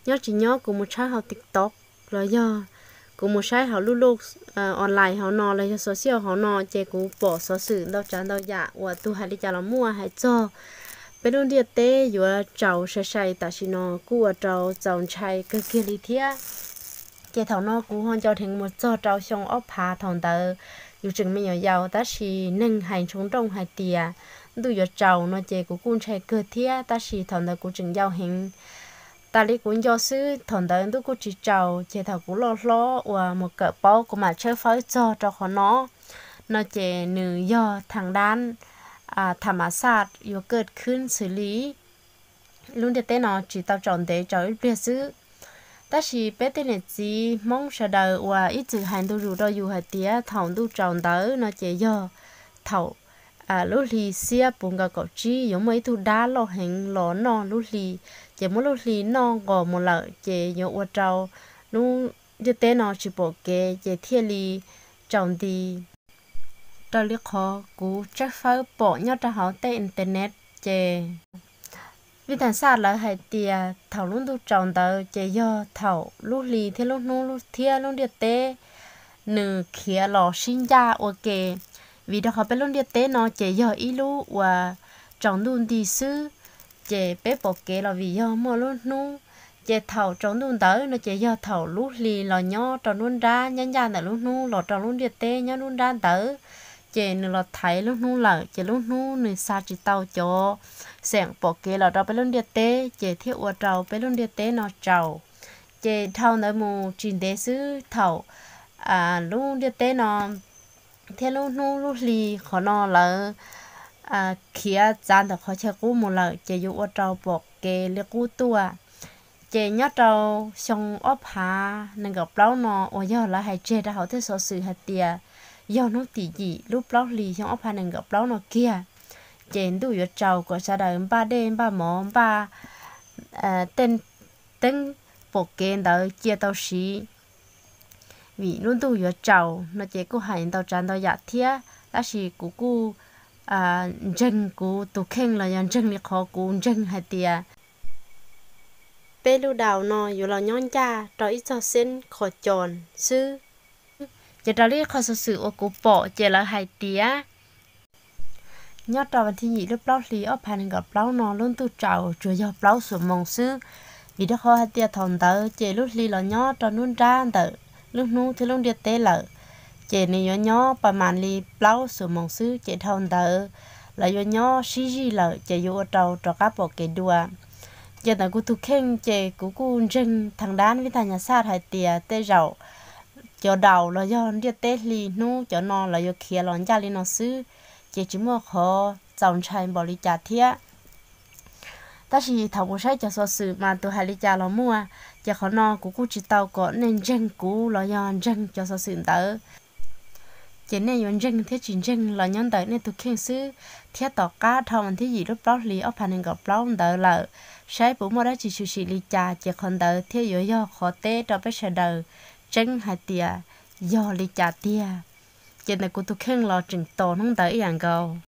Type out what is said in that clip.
nyob tsis nyob kuv mus tshawb hauv TikTok los yog kuv mus saib hauv lub luj online hauv no los yog social hauv no ces kuv pom xov xwm ntau tsav ntau yam uas tus hais li cas los muaj hais txog peb lub ntiaj teb yuav tsaus sai sai tam sim no kuj ua rau txaus ntshai kawg kiag li thiab. Ces thaum no kuv ho nco dheev mus txog rau xyoo ob phav thaum ntawd yus tseem me nyuam yaus tab sis neeg hais ntshoo nrooj hais tias ntuj yuav tsaus no ces kuv kuj ntshai kawg thiab tab sis thaum ntawd kuv tseem yau heev. Tas li kuv nco xwb thaum ntawd ntuj kuj tsis tsaus ces thaum kuv loj hlob uas mus kawm paub kuv mam tshawb fawb txog rau qhov no, no ces nws yog thaj dab tham mas xaj yuav kaj khwb xws li lub ntiaj teb no tsis tau tsaus ntev tsaus ib pliag xwb. Tab sis peb tej niam txiv Hmoob sawv daws uas ib txwm hais ntu zus rau yus hais tias thaum ntuj tsaus ntawd no ces yog thaum lub hli xiab puv nkaus kaum tsib yuav muaj ib tug dab loj heev los noj lub hli, ces muab lub hli noj nqos mus lawm ces yuav ua rau lub ntiaj teb no tsis pom kev ces thiaj li tsaus nti. Raws li qhov kuv tshawb fawb pom nyob rau hauv tej internet ces vij tham xaj lawv hais tias thaum lub ntuj tsaus ntawd ces yog thaum lub hli thiab lub hnub thiab lub ntiaj teb nws khiav los sib ncaj ua ke. Vim rau qhov peb lub ntiaj teb no ces yog ib lub uas tsaus ntuj nti xwb, ces peb pom kev los vim yog muaj lub hnub. Ces thaum tsaus ntuj ntawd no ces yog thaum lub hli los nyob rau nruab nrab, ncaj ncaj ntawm lub hnub los rau lub ntiaj teb nyob nruab nrab ntawd, ces nws los thaiv lub hnub lawm ces lub hnub nws xa tsis tau cov xeem pom kev los rau peb lub ntiaj teb ces thiaj ua rau peb lub ntiaj teb no tsaus. Ces dhau ntawd mus tsis ntev xwb thaum lub ntiaj teb no thiab lub hnub lub hli qhov no lawv khiav txav ntawm qhov chaw qub mus lawm ces yuav ua rau pom kev li qub tuaj. Ces nyob rau xyoo ob phav nees nkaum plaub no uas yog lawv hais tseg rau hauv tej xov xwm hais tias yog hnub tim yim lub plaub hlis xyoo ob phav nees nkaum plaub no kiag, ces ntuj yuav tsaus kom sawv daws npaj dej npaj mov npaj tej teeb pom kev ntawd cia tau siv, vim lub ntuj yuav tsaus no ces kuj hais ntau tsav ntau yam thiab tab sis kuv kuj ntseeg kuv tus kheej los yog ntseeg li qhov kuv ntseeg hais tias peb lub daus no yuav los nyob ncaj rau ib txog xeeb qhov cos xwb. Ces raws li qhov xov xwm uas kuv pom ces lawv hais tias nyob rau vas thib yim lub plaub hlis ob phav nees nkaum plaub no lub ntuj tsaus tsuas yog plaub xuab moos xwb, vim rau qhov hais tias thaum ntawd ces lub hli los nyob rau nruab nrab ntawm lub hnub thiab lub ntiaj teb lawm, ces nws yuav nyob pas mas li plaub xuab moos xwb ces dhau ntawd lawv yuav nyob sib zij lawm ces yuav ua rau rov qab pom kev dua. Ces ntawm kuv tus kheej ces kuv kuj ntseeg thaj dab vij tham nyas xaj hais tias tej zaum cov daus los yog ntiaj teb hli hnub cov no lawv yuav khiav los ncaj li no xwb, ces tsis muaj qhov txaus ntshai npaum li cas thiab. Tab sis thaum kuv saib cov xov xwm mas tus hais li cas los muaj, ces qhov no kuv kuj tsis tau kom nej ntseeg kuv los yog ntseeg cov xov xwm ntawd. Ces nej yuav ntseeg thiab tsis ntseeg los nyob ntawm nej tus kheej xwb, thiab tom qab dhau vas thib yim lub plaub hlis ob phav nees nkaum plaub ntawd lawm, saib puas muaj dab tsi tshwm sim li cas ces qhov ntawd thiaj yuav yog qhov teb rau peb sawv daws tseeb hais tias yog li cas tiag. Ces ntawm kuv tus kheej los tseem tos hnub ntawd ib yam nkaus.